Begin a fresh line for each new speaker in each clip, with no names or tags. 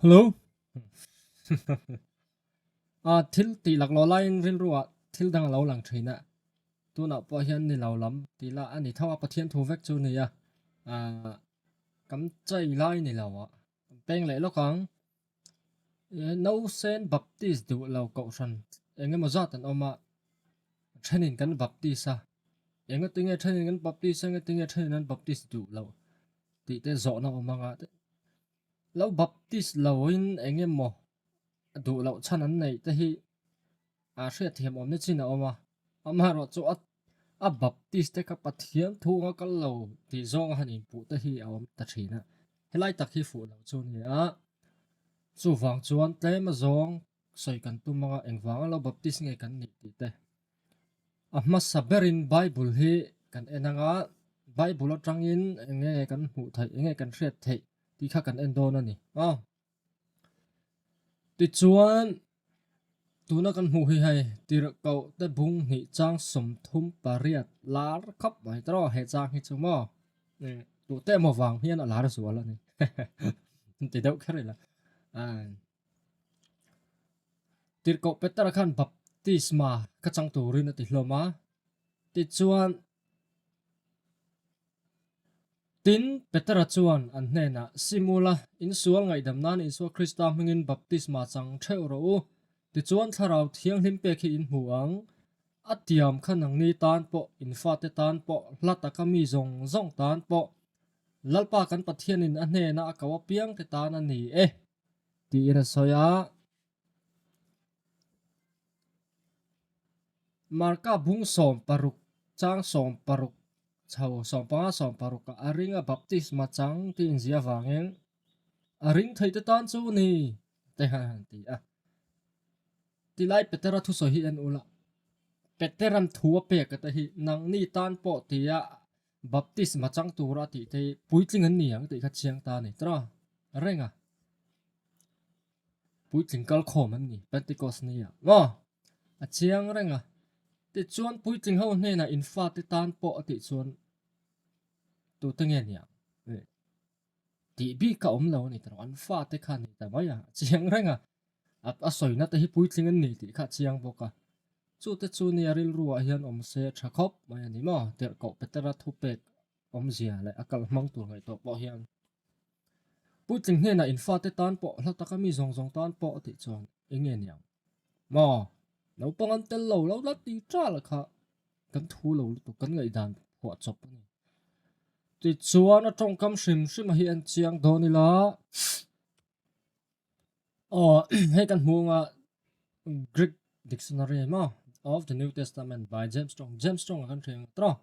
Hello. A thil tih laklawh laiin rilru ah thil dang a lo lang thin a, tunah pawh hian ni lo lam tih lah a ni tho a, Pathian thu vek chu a ni a, kan chei lai ni lo ah kan peng leh lawk ang. Nausen Baptist duh lo kohhran eng emaw zat an awm a, thenin kan Baptist a, engatinge thenin kan Baptist a, engatinge thenin an Baptist duh lo tih te zawhna awm ang a. Lo Baptist loin eng emaw duh loh chhan an neih te hi a hriatthiam awm ni chin a awm a, amaherawh chu a a Baptist te kha Pathian thu anga kal lo tih zawnga han inpuh te hi a awm ta thin a, helai tak hi fuh lo chu a ni a, chuvang chuan tlem azawng sawi kan tum anga engvanga lo Baptist nge kan nih tih te. A hmasa berin Bible hi kan en anga Bible atangin enge kan hmuh theih enge kan hriat theih tih kha kan en dawn a ni a. Tichuan tuna kan hmuh hi hei tirhkoh te bung hnih chang 38 lar khawp mai tawh he chang hi chu maw duh te emaw vang hian a lar zual a ni ti deuh kher ila. Tirhkoh Petera khan baptisma ka chang turin a ti hlawm a, tichuan Tin, Petera chuan an hnenah, Simula, insual ngaihdam nan Isua Krista hmingin baptisma chang theuh rawh u, tichuan Thlarau Thianghlim pek hi in hmu ang. A tiam kha nangni tan pawh, in fate tan pawh, hla taka mi zawng zawng tan pawh, Lalpa kan Pathianin a hnena a ko apiangte tan a ni e, tiin a sawi a. Marka bung 60 chang 60 chho 15 60 ah a ring a baptisma chang tih inzia avangin a ring theite tan chu ni te han han ti a. Tilai Petera thusawi hi en ula, Peteran thu a pek a te hi nangni tan pawh tia baptisma chang tura tih te hi puitling an ni ang tih kha chiang ta a ni tawh a reng a. Puitling kal khawm an ni Pentecost ni ah maw? A chiang reng a. Tichuan puitling ho hnenah in fate tan pawh a tih chuan tute nge ni ang? Tih bik a awm lo a ni tawh an fate kha ni ta mai a, a chiang reng a. A sawina te hi puitling an ni tih kha a chiang bawk a. Chute chu nia rilru ah hian awm se tha khawp mai a ni maw? Tirhkoh Petera thupek awmzia leh a kal hmang tur ngaihtuah pawh hian Puitling hnenah in fate tan pawh hla taka mi zawng zawng tan pawh a tih chuan eng nge niang maw? Naupang an tel lo lo la ti ṭal kha kan thu lo lutuk kan ngaihdan phuah chawp a ni. Tichuan a tawngkam hrim hrim a hi en chiang dawn ila aw hei kan hmu anga Greek dictionary maw of the New Testament by James Strong James Strong a kan hria ang tawh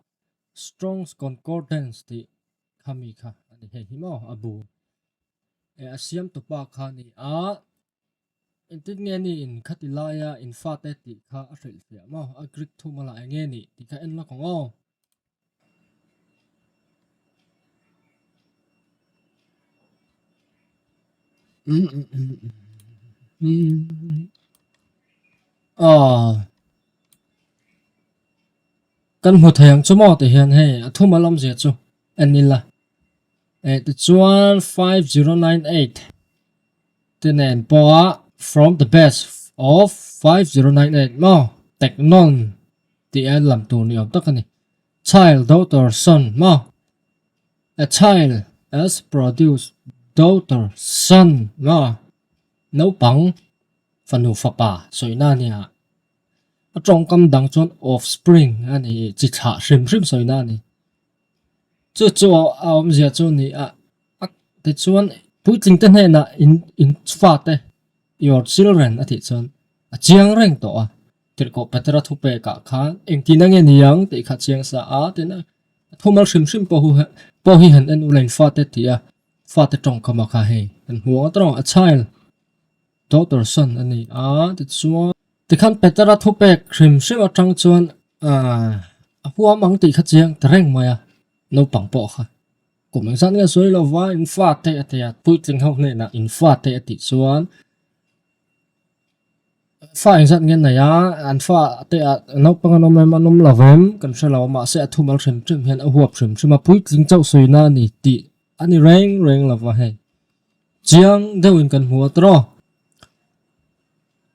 Strong's Concordance tih kha mi kha a ni hei hi maw a bu e a siam tupa kha a ni a engtin nge ni in khati laia in fate tih kha a hrilhfiah maw a Greek thuma lah eng nge ni tih kha en lawk ang aw. Aw kan hmu thei ang chu maw ti hian hei a thuma lawmzia chu en ila eh tichuan 5098 te nen pawha from the best of 5098 maw teknon tih a lam tur ni awm tak a ni child daughter son maw a child as produced daughter son maw naupang fanu fapa sawina a nia. A tawngkam dang chuan offspring a ni, chi thlah hrim hrim sawina a ni. Chu chu a awmzia chu ni a, a tichuan puitling te hnenah in in fate your children a tih chuan a chiang reng tawh a. Tirhkoh Petera thupekah khan engtin a nge ni ang tih kha chiang sa a, tin a thumal hrim hrim pawh hu pawh hi han en ula in fate tih a, fate tawngkam a kha hei kan hmu ang a tawng a child daughter son a ni a tichuan Tikhan Petera thupek hrim hrim atang chuan a huam ang tih kha chiang ta reng mai a, naupang pawh kha kum engzat nge sawi lo va in fa te a ti a, puitling ho hnenah in fa te a tih chuan fa engzat nge nei a, an fa te ah naupang an awm em an awm lo vem kan hre lo a mahse a thumal hrim hrim hian a huap hrim hrim a, puitling chauh sawina a ni tih a ni reng reng lo va hei. Chiang deuhin kan hmu a tawh.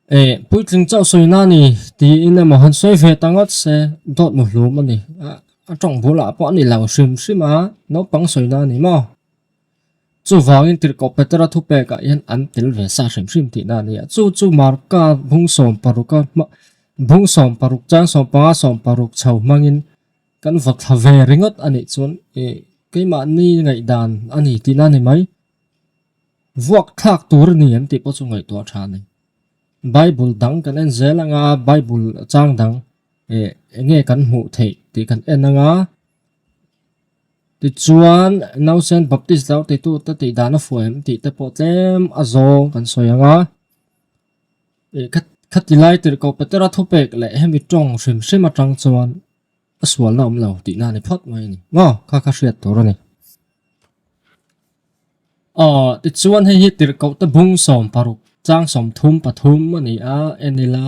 Eh, puitling chauh sawina a ni tiin emaw han sawi ve ta ngawt se, dawt mu hlum a ni. A tawng bulah pawh a ni lo hrim hrim a, naupang sawina a ni maw? Chuvangin Tirhkoh Petera thupekah hian an tel ve sa hrim hrim tihna a ni a. Chu chu Marka bung 16 a hma, bung 16 chang 15 16 chho hmangin kan vaw thla ve ringawt a nih chuan eh keimahni ngaihdan a ni tihna a ni mai. Vuak thlak tur a ni em tih pawh chu ngaihtuah tha a ni. Bible dang kan en zel anga Bible chang dang eh enge kan hmuh theih tih kan en anga tichuan Nausen Baptist lo titu te tih dan a fuh em tih te pawh tlem a zawng kan sawi anga eh khati lai tirhkoh Petera thupek leh hemi tawng hrim hrim atang chuan a sualna awm lo tihna a ni phawt mai a ni maw kha kha hriat tur a ni. Aw, tichuan hei hi tirhkohte bung 16 chang 33 a ni a, en ila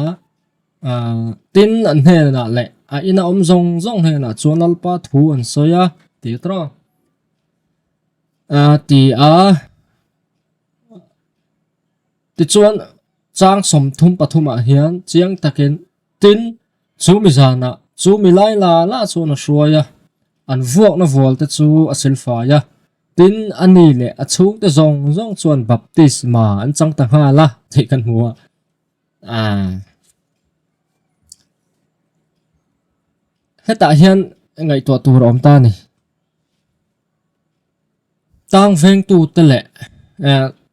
ah tin an hnenah leh a ina awm zawng zawng hnenah chuan Lalpa thu an sawi a ti a tawh a ti a tichuan chang 33 ah hian chiang takin tin Chu mi zanah chu mi lai la la chuan a hruai a, an vuakna vual te chu a silfai a. Tin, a ni leh a chhungte zawng zawng chuan baptisma an chang ta nghal a tih kan hmu a. Aaa. Hetah hian ngaihtuah tur a awm ta a ni. Tang vengtute leh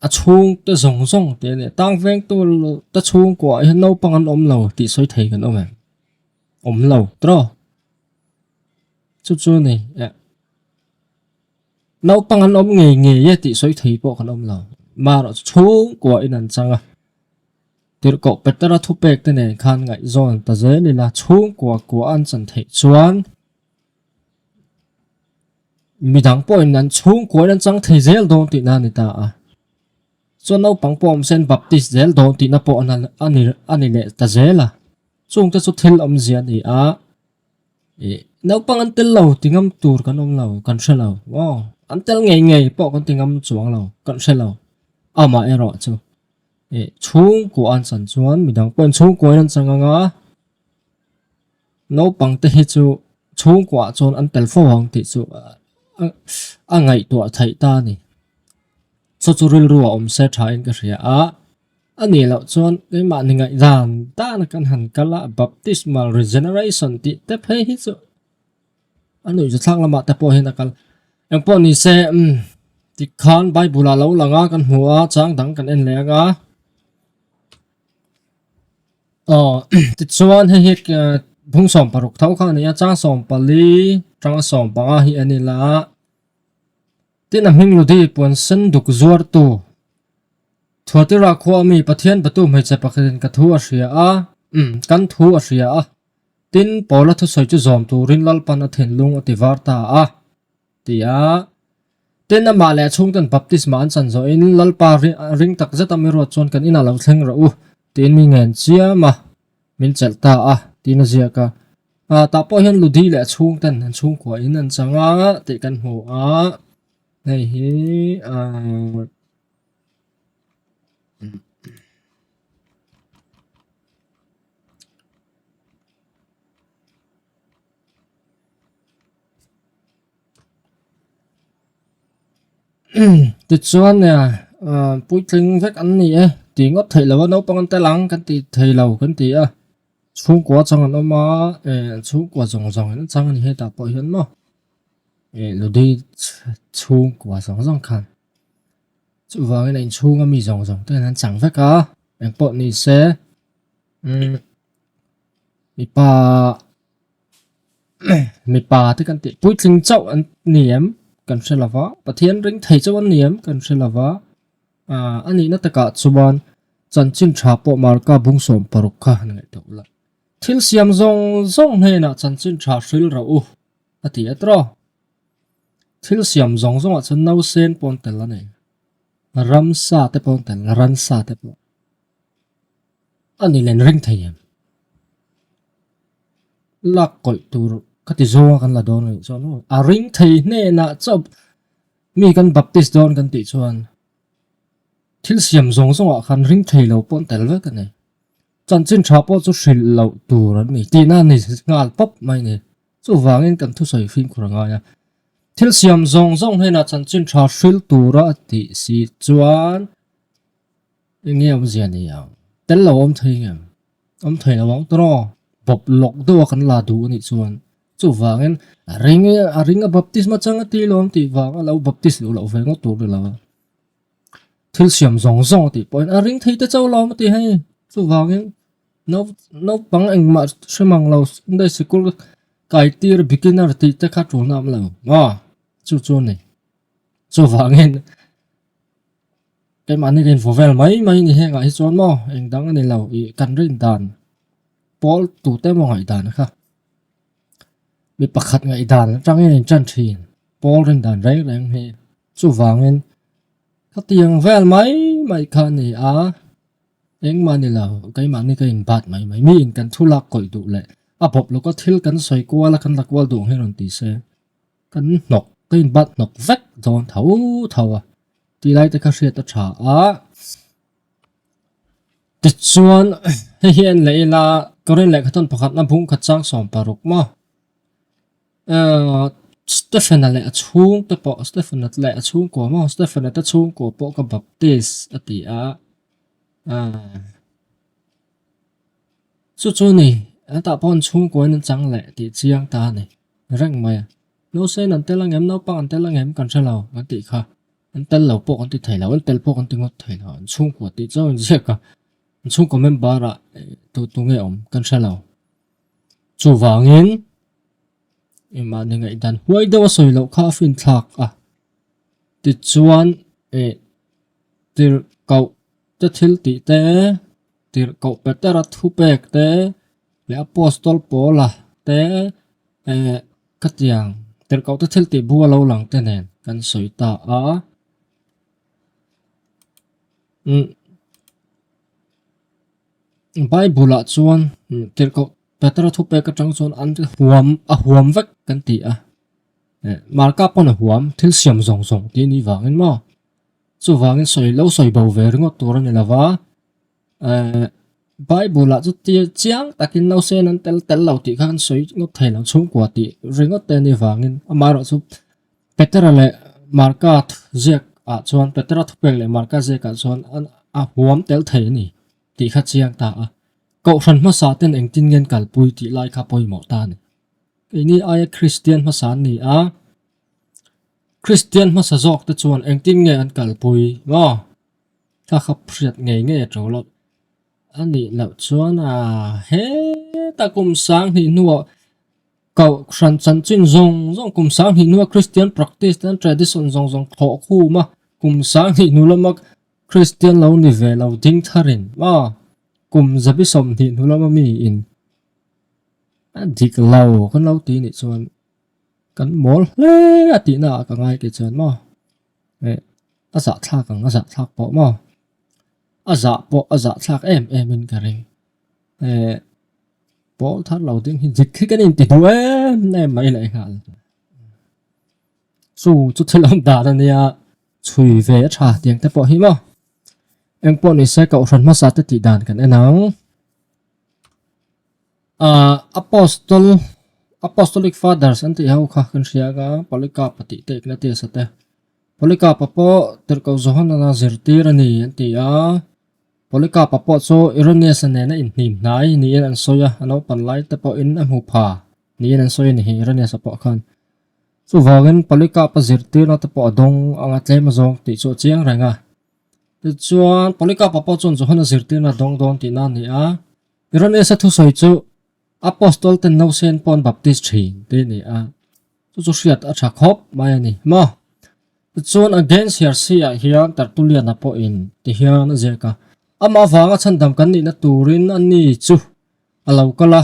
a chhungte zawng zawng te ania. Tang vengtu te chhungkuah hian naupang an awm lo tih sawi thei kan awm em? Awm lo tawh. Chu chu a ni. Naupang an awm ngei ngei e tih sawi thei pawh kan awm lo. Marawh chu chhungkuah in an chang a. Tirhkoh Petera thupek te nen khan ngaihzawn ta zel ila chhungkua kua an chan theih chuan Midang pawhin an chhungkuain an chang thei zel dawn tihna a ni ta a. Chuan naupang pawh awm sen Baptist zel dawn tihna pawh a ni a ni leh ta zel a. Chungte chu thil awmzia a ni a. Ih naupang an tel lo ti ngam tur kan awm lo, kan hre lo. Aw, an tel ngei ngei pawh kan ti ngam chuang lo, kan hre lo. Amah erawh chu ih chhungkua an chan chuan midang pawhin chhungkuain an chang ang a. Naupang te hi chu chhungkuah chuan an tel fo ang tih chu a ngaihtuah theih ta a ni. Chu chu rilru a awm se tha in ka hria a, a nih loh chuan keimahni ngaihdan dan kan han kal a, baptismal regeneration tih te phei hi chu a nuihzathlak lamah te pawh hian a kal. Engpawh ni se tikhan Bible ah lo lang a kan hmu a, chang dang kan en leh ang a. Aw, tichuan hei hi bung 16 tho kha a ni a, chang 14 tanga 15 hi a ni la. Tin a hming Ludi puan sen duk zuartu Thuatira khua ami Pathian batu hmeichhe pakhatin ka thu a hria a, umm, kan thu a hria a. Tin, Paula thusawi chu zawm turin Lalpan a thinlung a ti var ta a. Ti a, tin amah leh a chhungten baptisma an chan zawhin Lalpa ring tak zet a mi ruat chuan kan inah lo thleng rawh u tiin mi ngen chiam a, min chelh ta a tiin a ziak a. Ah tah pawh hian Ludi leh a chhungten an chhungkua in an chang a tih kan hmu a, hei hi ah. Tichuan puitling vek an ni e tih ngawt theih loh a naupang an tel ang kan tih thei lo kan ti a chhungkua chang an awm a eh chhungkua zawng zawng in chang a ni hetah pawh hian maw eh ludi chhungkua zawng zawng khan chuvangin a inchhunga mi zawng zawng te hian an chang vek a engpawh ni se umm mipa. Mipa te kan tih puitling chauh an ni em kan hre lova Pathian ring thei chauh an ni em kan hre lova ah a nihna takah chuan chanchin tha pawh Marka bung 16 kha han ngaihtuah ula thil siam zawng zawng hnenah chanchin tha hril rawh u a ti a tawh thil siam zawng zawngah chuan nausen pawh an tel a ni ramsa te pawh an tel ransa te pawh. A ni len ring thei em? Lak kawih tur ka ti zawnga kan la dawn anih chuan aw a ring thei hnenah chauh mi kan baptist dawn kan tih chuan. Thil siam zawng zawngah khan ring thei lo pawh an tel vek a ni. Chanchin tha pawh chu hrilh loh tur an ni tihna a ni nghal pawp mai a ni. Chuvangin kan thusawi fimkhur a ngai a. Thil siam zawng zawng hnenah chanchin tha hrilh tura a tih si chuan eng nge awmzia ni ang? Tel lo awm thei ngem? Awm thei lo ang tawh. Bawp lawk deuha kan la duh a nih chuan chuvangin a ring a ring a baptisma chang a ti lawm tih vanga lo baptist duh loh ve ngawt tur ni lo a. Thil siam zawng zawng a tih pawhin a ring thei te chauh lawm a ti hei. Chuvangin naupang engmah hre mang lo Sunday sikul kai tir beginner tih te kha tulna awm lo maw chu chu a ni. Chuvangin keimahni ka invaw vel mai mai ni hengah hi chuan maw eng dang a ni lo ih kan rin dan pawl tute emaw ngaihdan kha mi pakhat ngaihdan atangin a intan thin pawl rin dan reng reng hi. Chuvangin khatiang vel mai mai kha a ni a, engmah ni lo, keimahni ka inbat mai mai. Miin kan thu lak kawih duh leh a bawp lawka thil kan sawi kual a, kan la kual duh ang hi rawn ti se, kan hnawk, ka inbat hnawk vek dawn tho tho a tih lai te kha hriat a tha a. Tichuan hei hi en leh ila Korin lehkhathawn pakhatna bung khat chang 16 maw? Stephen-a leh a chhungte pawh Stephen-a leh a chhungkua maw Stephen-a te chhungkua pawh ka baptist a ti a chu chu a ni hetah pawh an chhungkua in an chang leh tih chiang ta a ni reng mai a nausen an tel angem naupang an tel angem kan hre lo an tih kha an tel lo pawh kan ti thei lo an tel pawh kan ti ngawt thei lo an chhungkua tih chauh an ziak a an chhungkua member ah tu tu nge awm kan hre lo. Chuvangin engmahni ngaihdan huai deuh a sawi loh kha a finthlak a. Tichuan eh tirhkoh te thil tih te, tirhkoh Petera thupek te leh Apostol Paula te eh khatiang tirhkoh te thil tih bu a lo lang te nen kan sawi ta a. Umm. Bible ah chuan tirhkoh Petera thupek atang chuan an huam a huam vek kan ti a eh Marka pawn a huam thil siam zawng zawng tih anih vangin maw chuvangin sawi lo sawi bo ve ringawt tur a ni lova eh Bible ah chu tir chiang takin nausen an tel tel lo tih kha an sawi ngawt thei lo chhungkua tih ringawt te anih vangin amaherawhchu Petera leh Marka ziak ah chuan Petera thupek leh Marka ziak ah chuan an a huam tel thei a ni tih kha chiang ta a. Kohhran hmasa ten engtin nge an kalpui tih lai kha pawimawh ta a ni. Keini aia Kristian hmasa an ni a, Kristian hmasa zawk te chuan engtin nge an kalpui maw? Kha kha hriat ngei ngei a ṭo loh. A nih loh chuan a heta kum 2000 hnuah Kohhran chanchin zawng zawng kum 20 hnua Kristian practice te an tradition zawng zawng thlawh khum a, kum 20 hnu lama Kristian lo ni ve lo ding tharin maw kum 120 hnu lama mi in a dik lo kan lo ti nih chuan kan mawl hle a tihna ah ka ngai kei chuan maw eh a zahthlak ang a zahthlak pawh maw a zah pawh a zahthlak em em in ka ring eh. Pawl thar lo ding hi dik hi kan inti duh em em mai leh nghal. Chu chu thil awm dan a nia, chhui ve a tha tiang te pawh hi maw. Eng pawh ni se kohhran hmasa te tih dan kan en ang. Ah Apostol Apostolic Fathers an tih ho kha kan hria anga Polycarp a tih te Ignatius a te. Polycarp a pawh tirhkoh Johana zirtir a ni an ti a. Polycarp-a pawh chu Irenaeus-a nena inhnim hnai niin an sawi a, a naupan lai te pawhin a hmu pha niin an sawi a ni hi Irenaeus-a pawh khan. Chuvangin Polycarp-a zirtirna te pawh a dawng anga tlem a zawng tih chu a chiang reng a. Tichuan, Polycarp-a pawh chuan Johana zirtirna a dawng dawn tihna a ni a. Irenaeus-a thusawi chu Apostol ten nausen pawh an baptist thin tih a ni a. Chu chu hriat a tha khawp mai a ni maw. Tichuan against Hersey ah hian Tertullian-a pawhin ti hian a ziak a, Amah avanga chhandam kan nihna turin a ni chu a lo kal a,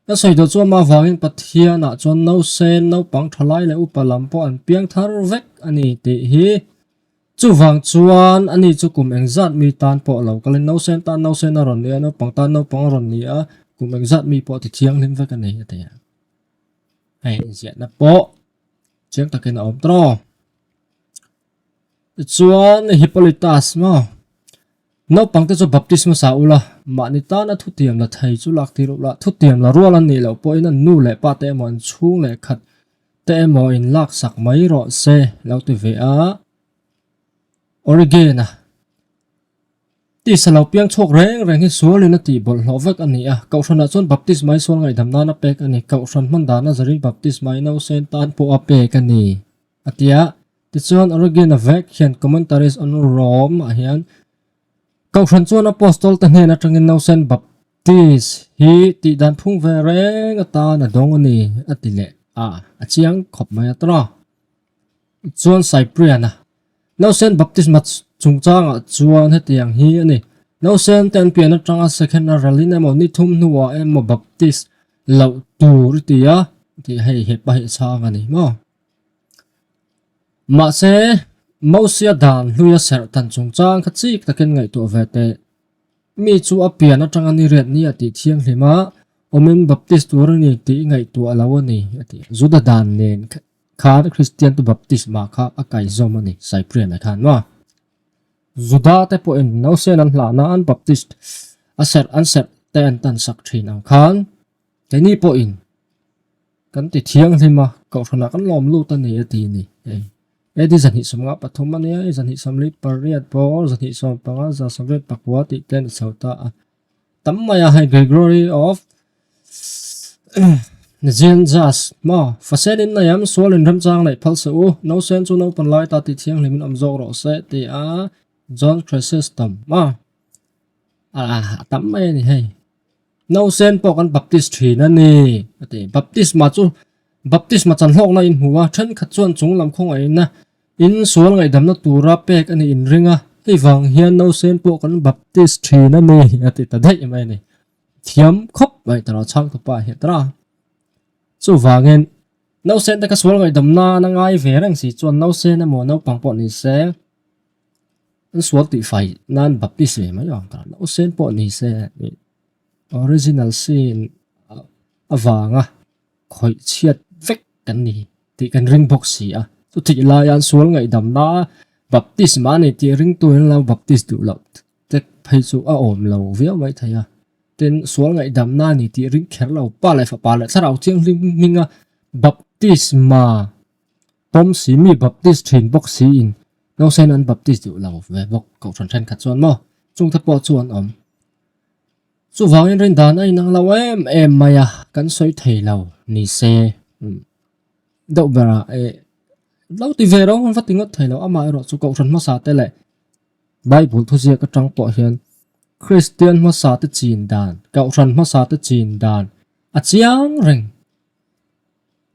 kan sawi duh chu amah avangin Pathianah chuan nausen, naupang thalai leh upa lam pawh an piang thar vek a ni tih hi. Chuvang chuan a ni chu kum engzat mi tan pawh a lo kalin nausen tan nausen a rawn ni a, naupang tan naupang a rawn ni a, kum engzat mi pawh ti thianghlim vek a ni a ti a. Hei inziahna pawh chiang takin a awm tawh. Tichuan Hippolytus maw? Naupangte chu baptisma sa ula, mahni tana thutiam la thei chu lak tir ula, thutiam la rual an nih loh pawhin an nu leh pa te emaw an chhung leh khat te emaw in lak sak mai rawh se lo ti ve a. Origen-a Tisa lo piang chhuak reng reng hi sualin a tih bawlhhlawh vek a ni a, Kohhranah chuan baptisma hi sual ngaihdam nana pek a ni, Kohhran hman dana zarin baptisma hi nausen tan pawh a pek a ni, a ti a. Tichuan Origen-a vek hian Commentaries on Rome ah hian Kohhran chuan Apostol te hnen atangin nausen baptis hi tih dan phung ve reng atan a dawng a ni, a ti leh a, a chiang khawp mai a tawra. Chuan Cyprian-a Nausen baptisma chungchangah chuan hetiang hi a ni, Nausen te an pian atanga second a ralin emaw ni thum hnuah emaw baptis loh tur i ti a, tih hei hepa hi a chhang a ni maw? Mahse, Mosia dan hluia serh tan chungchang kha chik takin ngaihtuah ve teh. Mi chu a pian atanga ni riat ni a tih thianghlim a, awmin baptis tur a ni tih i ngaihtuah lo a ni, a ti. Juda dan nen Khan Kristian te baptisma kha a kaizawm a ni, Cyprian-a khan maw? Juda te pawhin nausen an hlahna an baptist a serh an serh te an tan sak thin ang khan keini pawhin kan ti thianghlim a, kohhranah kan lawm lut a ni a ti a ni. Hei AD 253 a nia, 248 bawr, 275, 189 tih te an chho ta a. Tam mai a hei Gregory of Nazianzus maw Fasen in nei am sual in remchang neih phal se u Nausen chu naupan lai ta tih thianghlim in awm zawk rawh se ti a John Chrysostom maw a tam mai a ni hei Nausen pawh kan baptist thin a ni a ti Baptisma chu baptisma chan hlawkna in hmu a thenkhat chuan chunglam khawngaihna In sual ngaihdamna tura pek a nih inring a, hei vang hian nausen pawh kan baptist thin a ni, a ti ta daih mai a ni. Thiam khawp mai tara chhang tupa hi a tara. Chuvangin, nausen te kha sual ngaihdamna an a ngai ve reng si chuan nausen emaw naupang pawh ni se, an sual tihfai nan baptist ve mai ang tara. Nausen pawh ni se, original sin avanga khawih chhiat vek kan ni tih kan ring bawk si a. Chutih laia an sual ngaihdamna baptisma a ni tih ringtu in lo baptist duh loh te phei chu a awm lo viau mai thei a. Tin, sual ngaihdamna a ni tih ring kher lo Pa leh Fapa leh Thlarau Thianghlim hminga baptisma pawm si mi baptist thin bawk siin nausen an baptist duh lo ve bawk kohhran thenkhat chuan maw chungte pawh chu an awm. Chuvangin rindan a inang lo em em mai a, kan sawi thei lo ni se deuh berah eh lo ti ve reng va ti ngawt thei lo amaherawh chu kohhran hmasa te leh Bible thuziak atang pawh hian Kristian hmasa te chin dan, kohhran hmasa te chin dan a chiang reng.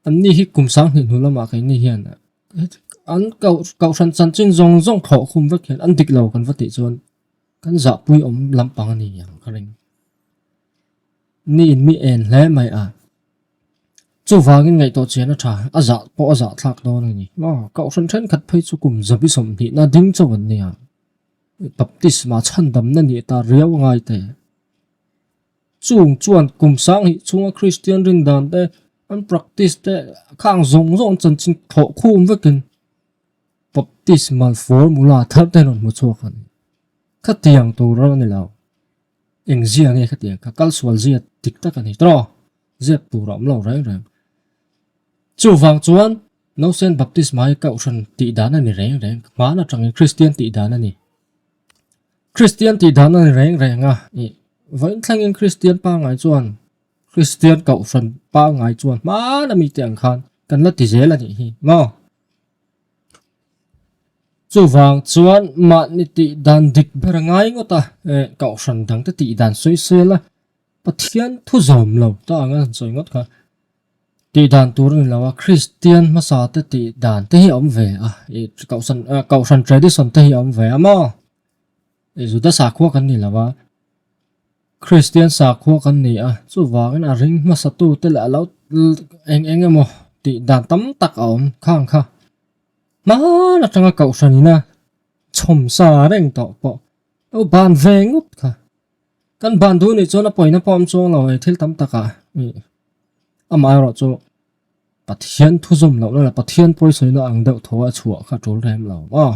Anni hi kum sanghnih hnu lamah keini hian an kohhran chanchin zawng zawng thlawh khum vek hian an dik lo kan va tih chuan Kan zahpui awm lampang a ni ang ka ring. Ni in mi en hle mai a. Chuvangin ngaihtuah chian a tha, a zah pawh a zah thlak dawn a ni. Maw, Kohhran thenkhat phei chu kum zabi sawmhnihna ding chauh an nia. Baptisma chhandamna nih ta riau a ngai te. Chung chuan kum sanghnih chhunga Kristian rindan te, an practice te khang zawng zawng chanchin thlawh khum vekin Baptismal formula thar te rawn hmu chhuak a ni. Khatiang tur a ni lo. Eng zia nge khatiang kha kal sual zia dik tak a ni tawh. Zep tur a awm lo reng reng. Chuvang chuan Nausen Baptisma hi Kohhran tih dan a ni reng reng. Hmaan atangin Kristian tih dan a ni. Kristian tih dan a ni reng reng a. Vawiin thlengin Kristian pangngai chuan Kristian Kohhran pangngai chuan hmaan a mite ang khan kan la ti zel a nih hi maw? Chuvang chuan mahni tih dan dik ber a ngai ngawt a, kohhran dangte tih dan sawi sel a, Pathian thu zawm lo ta anga han sawi ngawt kha tih dan tur a ni lo a, Kristian hmasa te tih dan te hi a awm ve a, kohhran kohhran tradition te hi a awm ve a maw? Juda sakhua kan ni lo a, Kristian sakhua kan ni a, chuvangin a ring hmasa tute leh a lo eng eng emaw tih dan tam tak a awm khang kha. Hmaan atanga kohhran ina chhawm sa reng tawh pawh lo ban ve ngawt kha. Kan ban duh nih chuan a pawina pawh awm chuang lo hei thil tam takah amaherawh chu Pathian thuzawm lohna leh Pathian pawisawina ang deuh tho a chhuah kha a tul rem lo maw.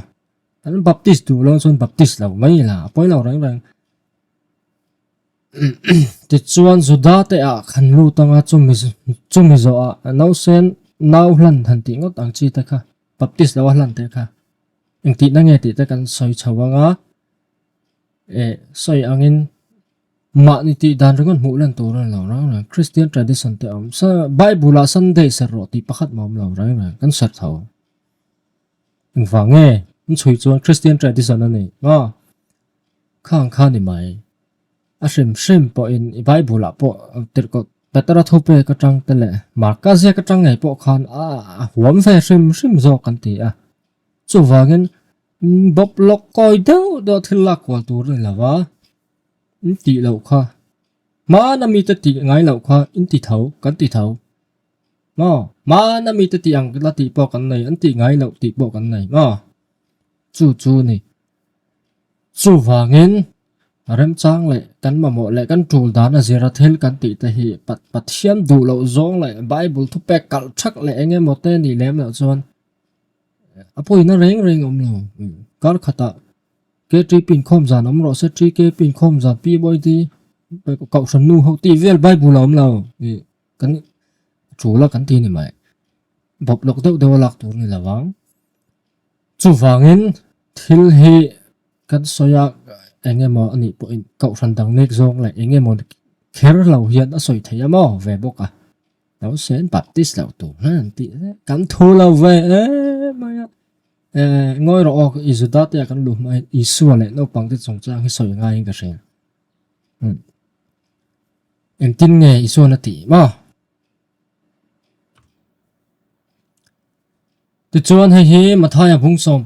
An Baptist duh lo chuan Baptist lo mai ila a pawi lo reng reng. Tichuan Juda te ah khan lut anga chumi chumi zawh ah nausen nau hlan han tih ngawt ang chi te kha Baptist lo a hlan te kha engtihna nge tih te kan sawi chho anga eh sawi angin mahni tih dan ringawt hmuh lan tur a ni lo reng reng Christian tradition te a awm sa Bible ah Sunday serh rawh tih pakhat mah a awm lo reng reng kan serh tho. Engvang nge an chhui chuan Christian tradition a ni maw? Khang kha ni mai. A hrim hrim pawhin i Bible ah pawh tirhkoh Petera thupek atang te leh Marka ziak atang ngei pawh khan a huam ve hrim hrim zawk an ti a. Chuvangin bawp lawk kawi deuh deuh thil lak kual tur a ni lo va, in tih loh kha hmana mite tih ngai loh kha in ti tho kan ti tho. Maw? Hmana mite tih ang la tih pawh kan nei, an tih ngai loh tih pawh kan nei maw? Chu chu ni. Chuvangin remchang leh kan mamawh leh kan tul dan a zira thil kan tih te hi Pathian duh loh zawng leh Bible thupek kalh thak leh eng emaw te nih lem loh chuan a pawina reng reng awm lo. Kar khatah KT pinkhawm zan awm rawh se, TK pinkhawm zan, PYD Kohhran nu ho tih vel Bible a awm lo. Kan tul a kan ti ni mai. Bawp lawk deuh deuh a lak tur ni lo ang. Chuvangin thil hi kan sawi a eng emaw a nih pawhin kohhran dang nek zawng leh eng emaw kher lo hian a sawi thei a maw ve bawk a. Lo sen Baptist loh tur hian an tih hle. Kan thu lo ve em mai a. Eh ngawi rawh aw i Juda te ah kan luh hma hian Isua leh naupang te chungchang hi sawi ngaiin ka hria. Umm. Engtin nge Isuan a tih maw? Tichuan hei hi Mathaia bung 19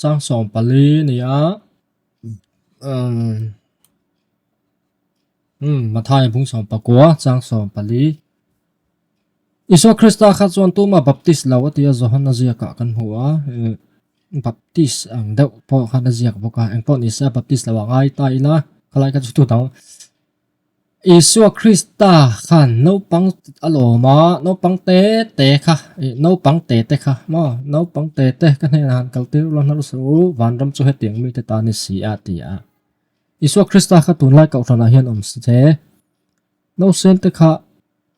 chang 14 a ni a. Umm Mathaia bung 19 chang 14. Isua Krista kha chuan tuma Baptist lo a ti a Johana ziakah kan hmu a. Baptist ang deuh pawh khan a ziak bawk a. Engpawh ni se a Baptist lo a ngai ta ila khalai kha chu tu dang. Isua Krista khan naupang a lawm a, naupang te te kha, ih naupang te te kha maw, naupang te te ka hnenah han kal tir ula hnar suh u, vanram chu hetiang mite ta ni si a ti a. Isua Krista kha tunlai kohhranah hian awm se, nausen te kha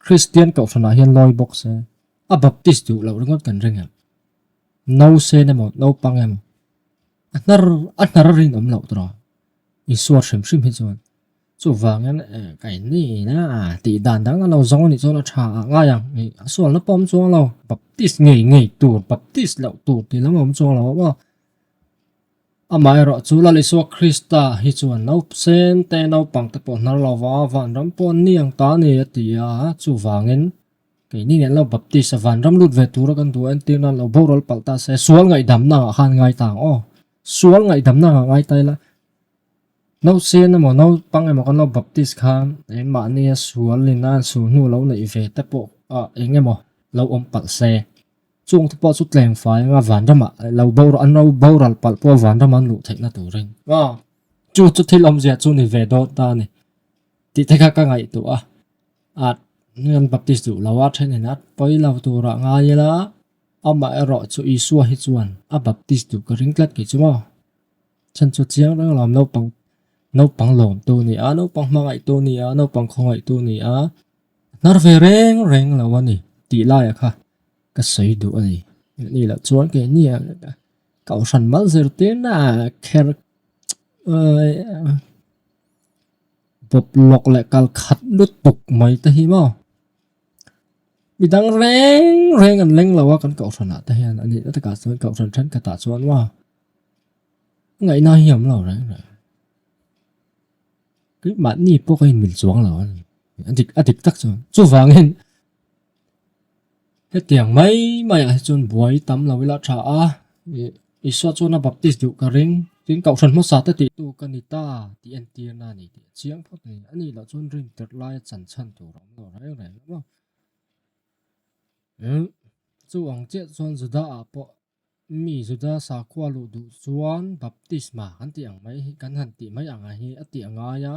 Kristian kohhranah hian lawi bawk se, a baptist duh loh ringawt kan ring em? Nausen emaw naupang emaw a hnar a hnar a rinawm loh tawh a, Isua hrim hrim hi chuan. Chuvangin ka in a tih dan dang a lo zawng a nih chuan a tha ah ngai ang ih a sualna pawh a awm chuang lo Baptist ngei ngei tur Baptist loh tur tih lam a awm chuang lo a maw amaherawh chu Lal Isua Krista hi chuan nausen te naupang te pawh hnar lo va vanram pawh an ni ang ta a ni a ti a chuvangin keini nen lo Baptist a vanram lut ve tura kan duh a entir nan lo boral palh ta se sual ngaihdamna ah khan ngai ta ang aw sual ngaihdamna ah ngai ta ila. Nausen emaw naupang emaw kan lo baptist khan engmahnia sual in a an hnu lo neih ve te pawh ah eng emaw lo awm palh se. Chung te pawh chu tleng fai anga vanramah lo boral an lo boral palh pawh vanram an luh theihna turin aw chu chu thil awmzia chu ni ve dawn ta a ni tih te kha ka ngaihtuah a at an baptist duh lo a thenin a pawi lo turah ngai ila amaherawh chu Isua hi chuan a baptist duh ka ring tlat kei chu maw. Chhan chu chiang reng alawm naupang naupang lawmtu a ni a naupang hmangaihtu a ni a naupang khawngaihtu a ni a hnar ve reng reng lo a ni tih laiah kha ka sawi duh a ni ni loh chuan keini ah kohhran mal zirtirna ah kher bawp lawk leh kal khat lutuk mai te hi maw midang reng reng an leng lo a kan kohhranah te hian a nihna takah chuan kohhran thenkhatah chuan maw. Ngaihna hi a awm lo reng reng. Keimahni pawh ka inmil chuang lo a ni. A dik a dik tak chuan. Chuvangin hetiang mai maiah hi chuan buai tam lo ila tha a. Isua chuan a baptist duh ka ring. Tin kohhran hmasa te tihtu ka ni ta tih entirna a ni tih a chiang phawt a ni. A nih loh chuan rin tirh laia chan chhan tur a awm lo reng reng a maw. Chu ang chiah chuan Juda ah pawh Mi Juda sakhua luh duh chuan baptisma kan tih ang mai hi kan han tih mai ang hi a tih a ngai a.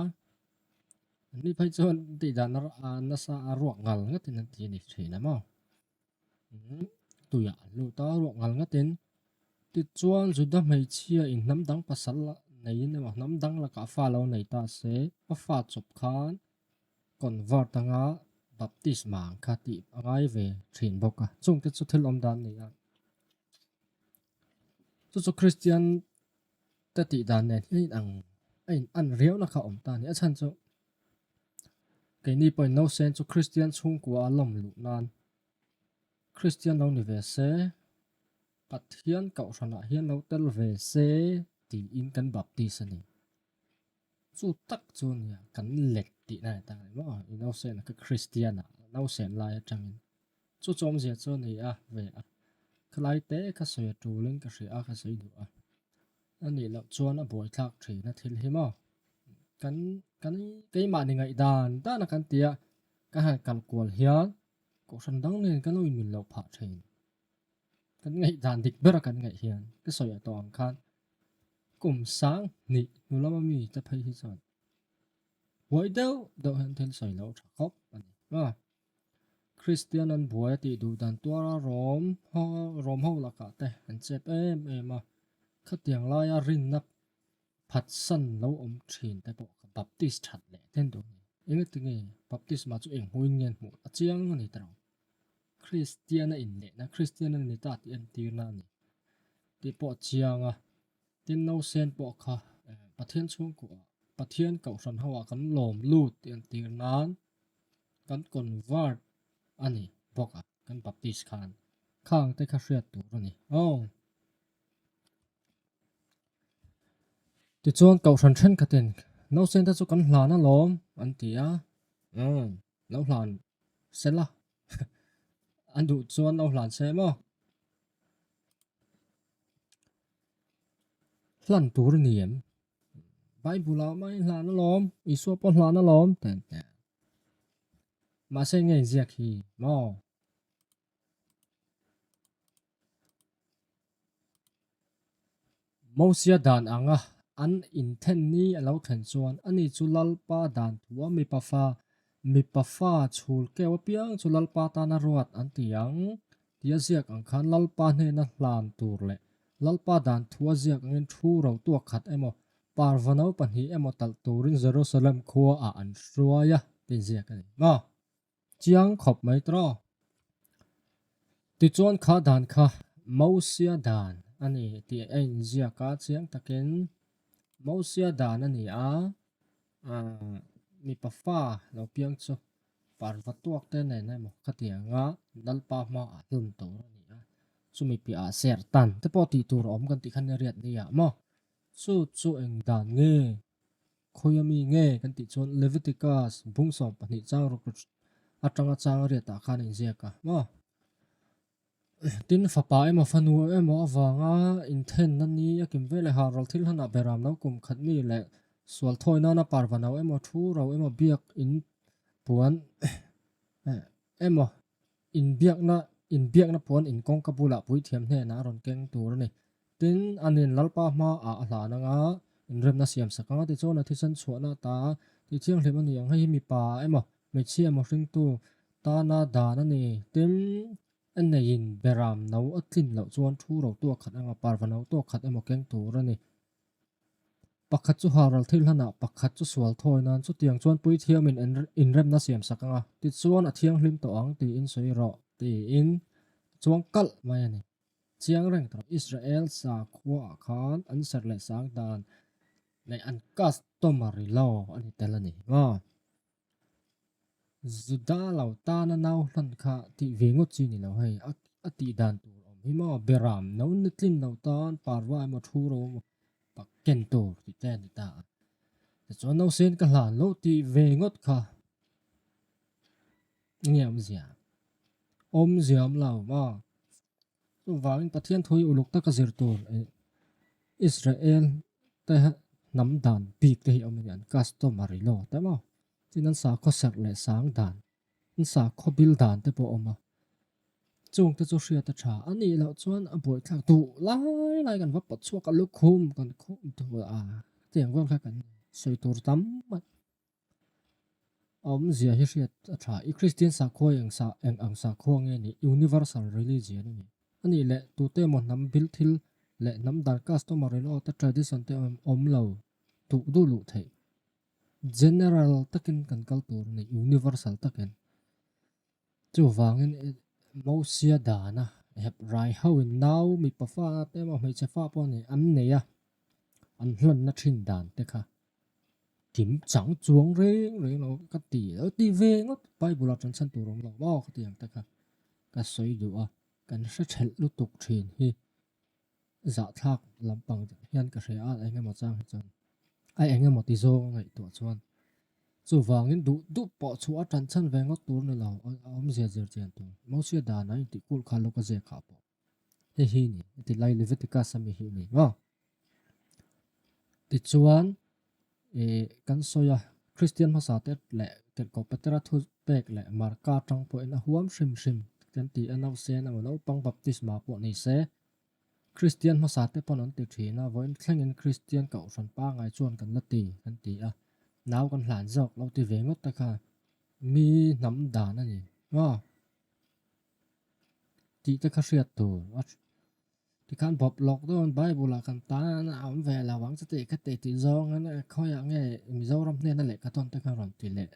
An ni phei chuan tih dan a nasa a ruak ngal ngatin an ti a ni thin a maw. Tuiah an lut a ruak ngal ngatin. Tichuan, Juda hmeichhia in hnam dang pasal neiin emaw hnam dang lakah fa lo nei ta se, a fa chawp khan convert anga baptisma ang kha tih a ngai ve thin bawk a. Chungte chu thil awm dan a ni a. Chu chu Kristian te tih dan nen hian in ang a in an riau na kha awm ta a ni. A chhan chu keini pawhin nausen chu Kristian chhungkua a lawm luh nan Kristian lo ni ve se, Pathian kohhranah hian lo tel ve se tiin kan baptist a ni. Chu tak chu nia kan let tihna a ni ta a ni maw? I nausen kha Kristian ah nausen lai atangin chu chu awmzia chu a ni a ve a. Khalai te kha sawi a tulin ka hria a, ka sawi duh a. A nih loh chuan a buaithlak thin a thil hi maw? Kan kan keimahni ngaihdan dan a kan ti a, ka han kal kual hian Kohhran dang nen kan lo inmil loh phah thin. Kan ngaihdan dik bera kan ngaih hian ka sawi a tawh ang khan kum sang hnih hnu lama mi te phei hi chuan buai deuh deuh hian thil sawi loh tha khawp a ni. A Kristian an buai a tih duh dan tuara rawm rawm ho lakah te an chep em em a, khatiang laia rinna Phatsan lo awm thin te pawh kha Baptist that leh then tur a ni. Engati nge Baptisma chu eng hmuin nge an hmuh a chiang a ni ta lo. Kristian a inlehna, Kristian a ni ta tih entirna a ni tih pawh a chiang a. Tin, nausen pawh kha Pathian chhungkuah, Pathian kohhran hoah kan lawm lut tih entir nan kan convert a ni bawk a, kan Baptist khan. Khang te kha hriat tur a ni. Aw. Tichuan Kohhran thenkhatin nausen te chu kan hlan alawm an ti a, umm lo hlan se la an duh chuan lo hlan se maw? Hlan tur a ni em? Bible ah mai hlan alawm, Isua pawh hlan alawm te an ti a. Mahse nge inziak hi maw? Mosia dan anga an inthen ni a lo thlen chuan ani chu Lalpa dan thua mipa fa, mipa fa chhul keu apiang chu Lalpa tana ruat an ti ang tia ziak ang khan Lalpa hnena hlan tur leh Lalpa dan thua ziak angin thu ro tuak khat emaw parva no pahnih emaw talh turin Jerusalem khua ah an hruai a tih ziak a ni maw? Chiang khawp mai tawh. Tichuan kha dan kha Mosia dan a ni tih a inziak a, chiang takin Mosia dan a ni a, mipa fa lo piang chu parva tuak te nen emaw khatianga Lalpa hmaah hlun tur a ni a, chumi piahah ser tan te pawh tih tur a awm kan tih khan i riat nia maw? Chu chu eng dan nge? Khawia mi nge kan tih chuan Leviticus bung 12 chang ruk atanga chang riatah khan a inziak a maw? Tin, fapa emaw fanu emaw avanga inthenna ni a kim veleh ha ral thil hlanah beram lo kum khat mi leh sual thawi nana parva no emaw thu ro emaw biak in puan emaw Inbiakna, Inbiakna puan in kawngka bulah puithiam hnenah a rawn keng tur a ni. Tin, anin Lalpa hmaah a hlan anga inremna siam sak anga tichuan a thisen chhuahna ata tih thianghlim a ni ang. Hei hi mipa emaw, hmeichhia emaw hringtu tana dan a ni. Tin, a neiin beram no a tlin loh chuan thu ro tuak khat anga parva no tuak khat emaw keng tur a ni. Pakhat chu haral thil hlanah, pakhat chu sual thawi nan chutiang chuan puithiamin inremna siam sak anga, tichuan a thianghlim tawh ang tiin sawi rawh tiin a chuang kalh mai a ni. Chiang reng tawh Israel sakhuaah khan an serh leh sang dan leh an customary law a ni tel a ni maw? Juda lo tana nau hlan kha tih ve ngawt chi ni lo hei, a tih dan tur awm hi maw Beram no ni tlin lo tan parva emaw thu ro emaw pak ken tur tih te a ni ta a. Tichuan nausen ka hlan lo tih ve ngawt kha enge awmzia? Awmzia awm lo maw? Chuvangin Pathian thu hi uluk taka zir tur Israel te hnam dan bik te hi awm a ni, an customary law te maw? Tin an sakhaw serh leh sang dan, an sakhaw bil dan te pawh a awm a. Chung te chu hriat a tha a nih loh chuan a buaithlak duh lai lai kan va pawt chhuak a lukhum kan khum tur a tiang vel kha kan sawi tur tam mai. A awmzia hi hriat a tha. I Kristian sakhua eng sa eng ang sakhua nge ni? Universal religion a ni. A nih leh tute emaw hnam bil thil. leh hnam dan customary law te tradition te awm lo duh duh luh theih. General takin kan kal tur a ni, universal takin. Chuvangin Mosia dana hep rai hoin nau mipa fa te emaw hmeichhe fa pawh a ni an nei a, an hlanna thin dan te kha kim chang chuang reng reng lo ka ti lo ti ve ngawt Bible ah ṭanchhan tur awm lo maw ka ti ang te kha ka sawi duh a, kan hre ṭhelh lutuk ṭhin hi zahthlak lampang hian ka hria a eng emaw chang hi chuan a eng emaw ti zawng a ngaihtuah chuan chuvangin duh duh pawh chhuah a tan chhan ve ngawt tur ni lo a awmzia zir chian tur Mosia dan a intih kulh kha lo ka ziak ah pawh hei hi ni heti lai Leviticus ami hi ni maw tichuan ih kan sawi a Kristian hmasa te leh Tirhkoh Petera thu pek leh Marka atang pawhin a huam hrim hrim kan ti a nausen emaw naupang baptisma pawh ni se Kristian hmasa te pawn an ti thin a, vawiin thlengin Kristian kohhran pangai chuan kan la ti kan ti a, nau kan hlan zawk lo ti ve ngawt te kha mi hnam dan a ni maw tih te kha hriat tur a tikhan bawp lawk dawn Bible ah kan tan a awm ve lo ang chuti kha tih tih zawng a khawiah nge Mizoram hnena lehkha tawn te kha rawn ti leh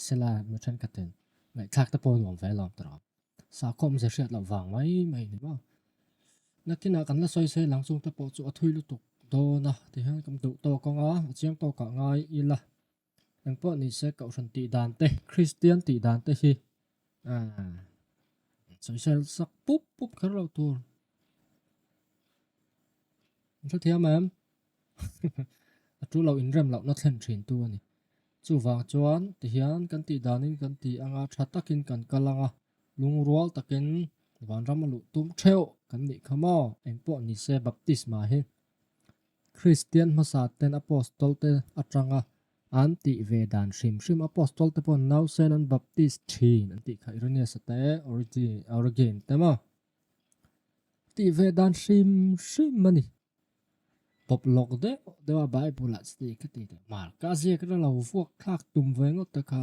sela mi thenkhatin ngaihthlak te pawh nuam ve lawm tawh. Sakhawm ze hriat loh vang mai mai ni maw. Nakinah kan la sawi sawi lang chung te pawh chu a thui lutuk dawn a tihian kan duh tawk ang a, a chiang tawkah ngai ila. Engpawh ni se Kohhran tih dan te, Kristian tih dan te hi aah sawisel sak pup pup kher loh tur. An hrethiam em? A tu lo inrem lohna thlen thin tu a ni. Chuvang chuan tihian kan tih danin kan ti anga tha takin kan kal anga lungrual takin vanram a luh tum theuh kan nih kha maw? Engpawh ni se baptisma hi Kristian hmasa ten Apostol te atanga an tih ve dan hrim hrim Apostol te pawh nausen an baptist thin an tih kha Irenaeus a te Origen te maw? Tih ve dan hrim hrim a ni. Pawp lawk deuh deuh a Bible ah chuti ka ti teh mar ka ziak ila lo vuak thlak tum ve ngawt te kha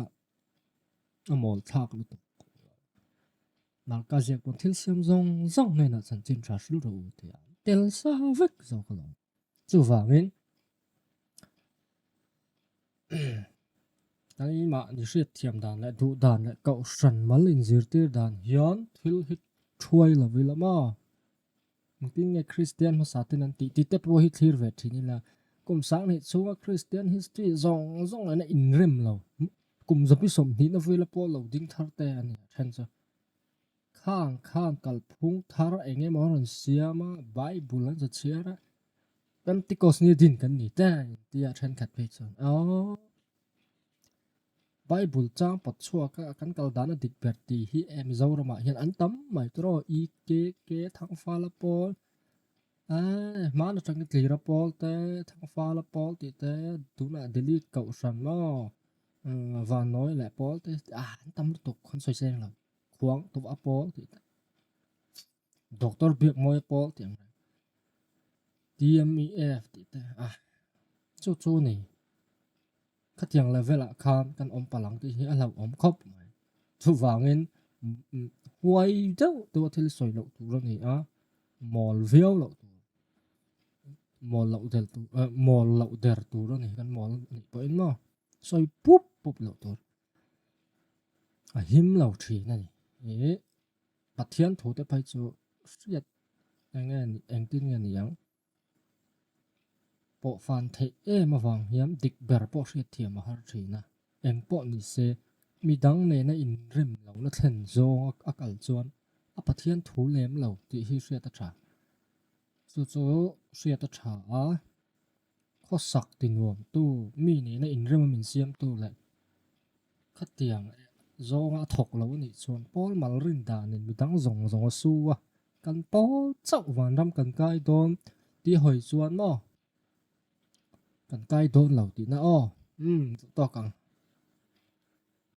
a mawl thlak lutuk. Mar ka ziak pawn thil siam zawng zawng hnenah chanchin tha hril rawh u tih a tel sa vek zawk alawm. Chuvangin keimahni hriatthiam dan leh duh dan leh kohhran mal inzirtir dan hian thil hi thuai lo ila maw? Engtin nge Kristian hmasa ten an tih tih te pawh hi thlir ve thin ila, kum sanghnih chhunga Kristian history zawng zawng lehna inrem lo, kum zapi sawmhnihna vela pawh lo ding thar te a ni a then chu. Khang khan kalphung thar eng emaw an rawn siam a, Bible an za chhiar a, Pentecost ni din kan ni te tia thenkhat phei chuan aww. Bible chang pawt chhuak a kan kal dan a dik ber tih hi e Mizoramah hian an tam mai tur aw EKK Thangfala pawl eh hmaan atangin Tlira pawl te Thangfala pawl tih te tunah Delete Kohhran maw Vannawi leh pawl te ah an tam lutuk an sawi seng lo Khuang Tuah pawl tih te Doctor Biakmawia pawl tih ang reng TMEF tih te ah chu chu a ni. Khatiang level ah khan kan awm palh ang tih hi a hlauhawm khawp mai. Chuvangin huai deuh deuh a thil sawi loh tur a ni a, mawl viau loh tur, mawl loh der tur eh mawl loh der tur a ni kan mawl a nih pawhin maw sawi pup pup loh tur a him lo thin a ni. Ih Pathian thu te phei chu hriat eng nge engtin nge ni ang? Pawh fan theih em avang hian dik ber pawh hriatthiam a har thin a, eng pawh ni se midang nena inrem lohna thlen zawng a kal chuan a Pathian thu lem lo tih hi hriat a tha. Chu chu hriat a tha a, khawsak ti nuamtu, mi nena inrem a min siamtu leh Khatiang zawnga a thawk lo anih chuan Paul mal rin danin midang zawng zawng a su a, kan pawl chauh vanram kan kai dawn tih hawi chuan maw kan kai dawn lo tihna aw. Umm duh tawk ang.